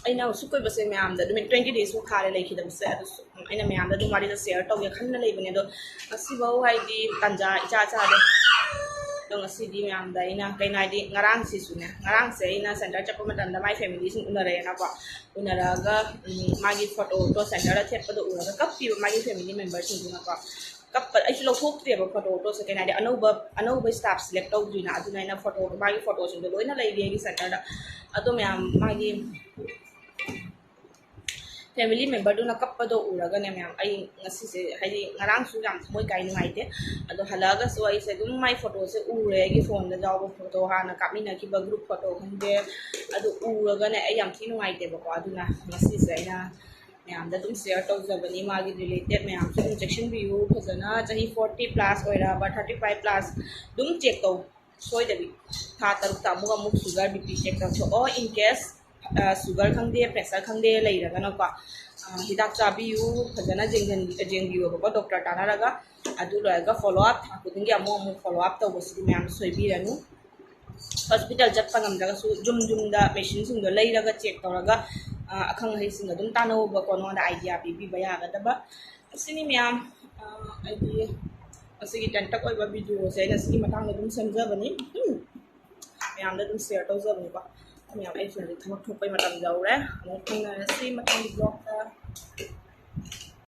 ꯑꯩꯅ ꯍꯧꯖꯤꯛ ꯀꯣꯏꯕꯁꯦ ꯃꯌꯥꯝꯗ ꯅꯨꯃꯤꯠ ꯇ꯭ꯋꯦꯟꯇꯤ ꯗꯦꯖꯃꯨꯛ ꯐꯥꯔꯦ ꯂꯩꯈꯤꯗꯕꯁꯦ꯫ ꯑꯗꯨꯁꯨ ꯑꯩꯅ ꯃꯌꯥꯝꯗ ꯑꯗꯨꯝ ꯋꯥꯔꯤꯁꯦ ꯁꯤꯌꯔ ꯇꯧꯒꯦ ꯈꯟꯅ ꯂꯩꯕꯅꯦ, ꯑꯗꯣ ꯉꯁꯤꯐꯥꯎ ꯍꯥꯏꯗꯤ ꯇꯥꯟꯖꯥ ꯏꯆꯥ ꯆꯥꯗꯦ꯫ ꯉꯁꯤꯗꯤ ꯃꯌꯥꯝꯗ ꯑꯩꯅ ꯀꯩꯅꯣ ꯍꯥꯏꯗꯤ ꯉꯔꯥꯡꯁꯤꯁꯨꯅꯦ, ꯉꯔꯥꯡꯁꯦ ꯑꯩꯅ ꯁꯦꯟꯇꯔ ꯆꯠꯄ ꯃꯇꯝꯗ ꯃꯥꯏ ꯐꯦꯃꯤꯂꯤꯁꯤꯡ ꯎꯅꯔꯦꯅꯀꯣ꯫ ꯎꯅꯔꯒ ꯎꯝ, ꯃꯥꯒꯤ ꯐꯣꯇꯣꯗꯣ ꯁꯦꯟꯇꯔꯗ ꯊꯦꯠꯄꯗꯣ ꯎꯔꯒ ꯀꯞꯄꯤꯕ ꯃꯥꯒꯤ ꯐꯦꯃꯤꯂꯤ ꯃꯦꯝꯕꯔꯁꯤꯡꯗꯨꯅꯀꯣ꯫ ꯀꯞꯄ ꯑꯩꯁꯨ ꯂꯧꯊꯣꯛꯇ꯭ꯔꯦꯕ ꯐꯣꯇꯣꯗꯣ, ꯁꯦꯀꯦꯟ ꯍꯥꯏꯗꯤ ꯑꯅꯧꯕ ꯑꯅꯧꯕ ꯁ꯭ꯇꯥꯐ ꯁꯦꯂꯦꯛ ꯇꯧꯗ꯭ꯔꯤꯅ꯫ ꯑꯗꯨꯅ ꯑꯩꯅ ꯐꯣꯇꯣꯗꯣ, ꯃꯥꯒꯤ ꯐꯣꯇꯣꯁꯤꯡꯗꯣ ꯂꯣꯏꯅ ꯂꯩꯔꯤ ꯑꯩꯒꯤ ꯁꯦꯟꯇꯔꯗ꯫ ꯑꯗꯣ ꯃꯌꯥꯝ ꯃꯥꯒꯤ ꯐꯦꯃꯤꯂꯤ ꯃꯦꯝꯕꯔꯗꯨꯅ ꯀꯞꯄꯗꯣ ꯎꯔꯒꯅꯦ ꯃꯌꯥꯝ, ꯑꯩ ꯉꯁꯤꯁꯦ ꯍꯥꯏꯗꯤ ꯉꯔꯥꯡꯁꯨ ꯌꯥꯝ ꯊꯃꯣꯏ ꯀꯥꯏ, ꯅꯨꯡꯉꯥꯏꯇꯦ꯫ ꯑꯗꯣ ꯍꯜꯂꯛꯑꯒꯁꯨ ꯑꯩꯁꯦ ꯑꯗꯨꯝ ꯃꯥꯏ ꯐꯣꯇꯣꯁꯦ ꯎꯔꯦ, ꯑꯩꯒꯤ ꯐꯣꯟꯗ ꯌꯥꯎꯕ ꯐꯣꯇꯣ, ꯍꯥꯟꯅ ꯀꯥꯞꯃꯤꯟꯅꯈꯤꯕ ꯒ꯭ꯔꯨꯞ ꯐꯣꯇꯣ ꯈꯪꯗꯦ, ꯑꯗꯨ ꯎꯔꯒꯅꯦ ꯑꯩ ꯌꯥꯝ ꯊꯤ ꯅꯨꯡꯉꯥꯏꯇꯦꯕꯀꯣ꯫ ꯑꯗꯨꯅ ꯉꯁꯤꯁꯦ ꯑꯩꯅ ꯃꯌꯥꯝꯗ ꯑꯗꯨꯝ ꯁꯤꯌꯔ ꯇꯧꯖꯕꯅꯤ꯫ ꯃꯥꯒꯤ ꯔꯤꯂꯦꯇꯦꯠ ꯃꯌꯥꯝꯁꯨ ꯑꯗꯨꯝ ꯆꯦꯛꯁꯤꯟꯕꯤꯌꯨ ꯐꯖꯅ꯫ ꯆꯍꯤ ꯐꯣꯔꯇꯤ ꯄ꯭ꯂꯁ ꯑꯣꯏꯔꯕ, ꯊꯥꯔꯇꯤ ꯐꯥꯏꯚ ꯄ꯭ꯂꯁ ꯑꯗꯨꯝ ꯆꯦꯛ ꯇꯧ ꯁꯣꯏꯗꯕꯤ꯫ ꯊꯥ ꯇꯔꯨꯛꯇ ꯑꯃꯨꯛ ꯑꯃꯨꯛ ꯁꯨꯒꯔ, ꯕꯤ ꯄꯤ ꯆꯦꯛ ꯇꯧꯊꯣꯛꯑꯣ꯫ ꯏꯟ ꯀꯦꯁ ꯁꯨꯒꯔ ꯈꯪꯗꯦ, ꯄ꯭ꯔꯦꯁꯔ ꯈꯪꯗꯦ ꯂꯩꯔꯒꯅꯀꯣ, ꯑ, ꯍꯤꯗꯥꯛ ꯆꯥꯕꯤꯌꯨ, ꯐꯖꯅ ꯌꯦꯡꯁꯤꯟ-, ꯌꯦꯡꯕꯤꯌꯣꯕꯀꯣ ꯗꯣꯛꯇꯔ ꯇꯥꯟꯅꯔꯒ꯫ ꯑꯗꯨ ꯂꯣꯏꯔꯒ ꯐꯣꯂꯣ ꯑꯞ, ꯊꯥ ꯈꯨꯗꯤꯡꯒꯤ ꯑꯃꯨꯛ ꯑꯃꯨꯛ ꯐꯣꯂꯣ ꯑꯞ ꯇꯧꯕꯁꯤꯗꯤ ꯃꯌꯥꯝ ꯁꯣꯏꯕꯤꯔꯅꯨ꯫ ꯍꯣꯁꯄꯤꯇꯥꯜ ꯆꯠꯄ ꯉꯝꯗ꯭ꯔꯒꯁꯨ ꯌꯨꯝ ꯌꯨꯝꯗ ꯃꯦꯆꯤꯟꯁꯤꯡꯗꯣ ꯂꯩꯔꯒ ꯆꯦꯛ ꯇꯧꯔꯒ, ꯑ, ꯑꯈꯪ ꯑꯍꯩꯁꯤꯡꯒ ꯑꯗꯨꯝ ꯇꯥꯟꯅꯧꯕꯀꯣ, ꯅꯉꯣꯟꯗ ꯑꯥꯏꯗꯤꯌꯥ ꯄꯤꯕꯤꯕ ꯌꯥꯒꯗꯕ꯫ ꯑꯁꯤꯅꯤ ꯃꯌꯥꯝ, ꯑ, ꯑꯩꯒꯤ ꯉꯁꯤꯒꯤ ꯇꯦꯟꯇꯛ ꯑꯣꯏꯕ ꯚꯤꯗꯤꯑꯣꯁꯦ ꯑꯩꯅ ꯁꯤꯒꯤ ꯃꯇꯥꯡꯗ ꯑꯗꯨꯝ ꯁꯦꯝꯖꯕꯅꯤ꯫ ꯎꯝ, ꯃꯌꯥꯝꯗ ꯑꯗꯨꯝ ꯁꯤꯌꯔ ꯇꯧꯖꯕꯅꯤꯀꯣ꯫ ꯃꯌꯥꯝ ꯑꯩꯁꯨ ꯍꯧꯖꯤꯛ ꯊꯕꯛ ꯊꯣꯛꯄꯩ ꯃꯇꯝ ꯌꯧꯔꯦ꯫ ꯑꯃꯨꯛ ꯊꯦꯡꯅꯔꯁꯤ ꯃꯊꯪꯒꯤ ꯕ꯭ꯂꯣꯛꯇ꯫